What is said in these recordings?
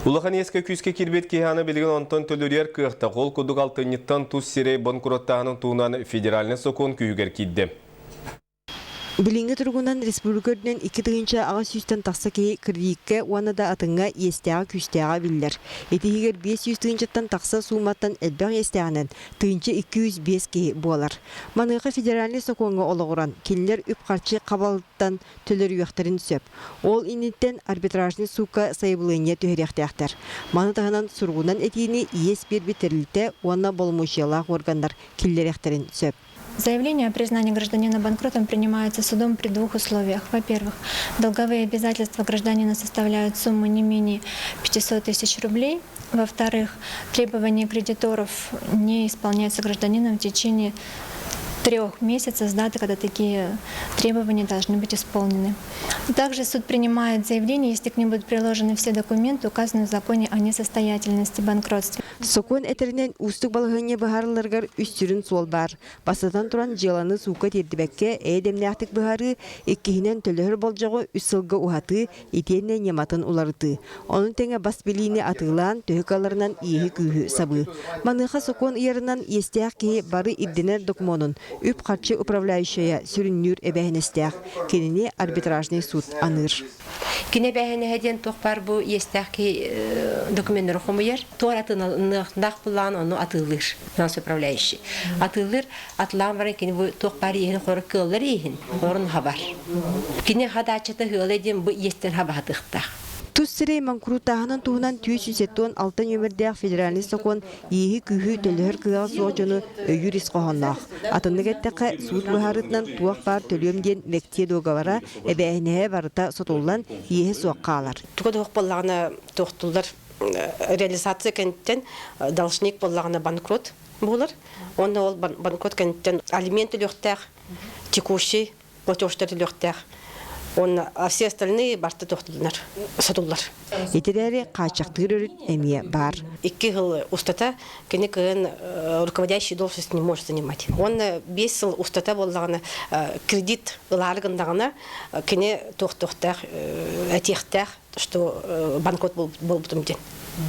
Улахан иэскэ күүскэ киирбит киһи аны билигин онтон төлөрүйэр кыахтаах. Ол курдук алтынньыттан тус сирэй банкроттааһынын туһунан федеральнай сокуон күүһүгэр киирдэ. Билиҥҥи туругунан республика үрдүнэн 2 800 тэн тахса киһи кредиккэ уонна да атыҥҥа иэстээҕэ-күүстээҕэ биллэр. Ити иһигэр 500 тыһыынчаттан тахса сууматтан элбэх иэстээҕинэн 1205 киһи буолар. Маныаха федеральнай сокуоҥҥа олоҕуран, кинилэр үп-харчы хабалыттан төлөрүйүөхтэрин сөп. Ол инниттэн арбитражнай суукка сайабылыанньа түһэриэхтээхтэр. Маны таһынан суругунан этиини иэс биэрбит тэрилтэ уонна боломуочуйалаах уорганнар киллэриэхтэрин сөп. Заявление о признании гражданина банкротом принимается судом при двух условиях. Во-первых, долговые обязательства гражданина составляют сумму не менее 500 тысяч рублей. Во-вторых, требования кредиторов не исполняются гражданином в течение 3 месяцев с даты, когда такие требования должны быть исполнены. Также суд принимает заявление, если к ним будут приложены все документы, указанные в законе о несостоятельности банкротстве. Сокуон этэринэн уустук балаһыанньа быһаарылларыгар үс сүрүн суол баар. Бастатан туран, дьыаланы суукка тиэрдибэккэ эйэ-дэмнээхтик быһаарыы, иккиһинэн, төлөһөр болдьоҕу үс сылга уһатыы, итиэннэ ньыматын уларытыы. Ону тэҥэ бас билиини атыылаан, төһө кыалларынан иэһи-күүһү сабыы. Маныаха сокуон ыйарынан иэстээх киһи бары ирдэнэр докумуонун үп-харчы управляющайа сүрүннүүр эбээһинэстээх. Кинини арбитражнай суут аныыр. Кини эбээһинэһэ диэн туох баар бу иэстээх киһи докуменнары хомуйар, туор атыыланыахтаах буллаҕын ону атыылыыр, финансовый управляющий. Атыылыыр, атылаан баран кини бу туох баар иэһин хору кыаллар иэһин, орун хабар. Кини хадааччыта ыала диэн бу иэстэн хабаһатыахтаах. Тус сирэй моҥкуруутааһынын туһунан 476 нүөмэрдээх федеральнай сокуон ииһи-күүһү төлөһөр кыаҕа суох дьону өйүүр ис хоһоонноох. Атыннык эттэххэ, суут быһаарыытынан туох баар төлүөм диэн мэктиэ дуогабара, эбээһинэһэ барыта сотуллан, иэһэ суох хаалар. Туга да буоллаҕына туохтууллар реализация кэнниттэн должник буоллаҕына банкрот буолар. Уонна ол банкрот кэнниттэн алимент төлүөхтээх, текущий платежтар төлүөхтээх. Уонна все остальные барыта туохтуллар, сотуллар. Ити эрээри хааччахтыыр өрүт эмиэ баар. 2 сыл устата кини кыһын руководящий должность не может занимать. Уонна 5 сыл устата буоллаҕына кредит ылаары гыннаҕына кини туохтуохтаах этиэхтээх, что банкрот буолбутум диэн.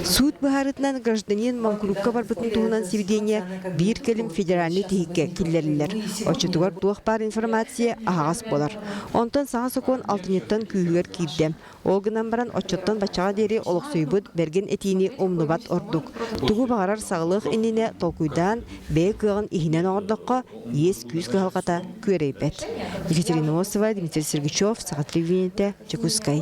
Суут быһаарытынан гражданин моҥкуруукка барбытын туһунан сведения биир кэлим федеральнай тиһиккэ киллэриллэр. Оччотугар туох баар информация аһаҕас буолар. Онтон саҥа сокуон алтынньыттан күүһүгэр киирдэ. Ол гынан баран оччоттон баччаҕа диэри олохсуйбут бэргэн этиини умнубат ордук. Тугу баҕарар саҕалыах иннинэ толкуйдаан, бэйэ кыаҕын иһинэн оҥордоххо, иэс-күүс кыһалҕата күөрэйбэт. Екатерина Осова, Дмитрий Сергучев, Саха телевидениетэ, Дьокуускай.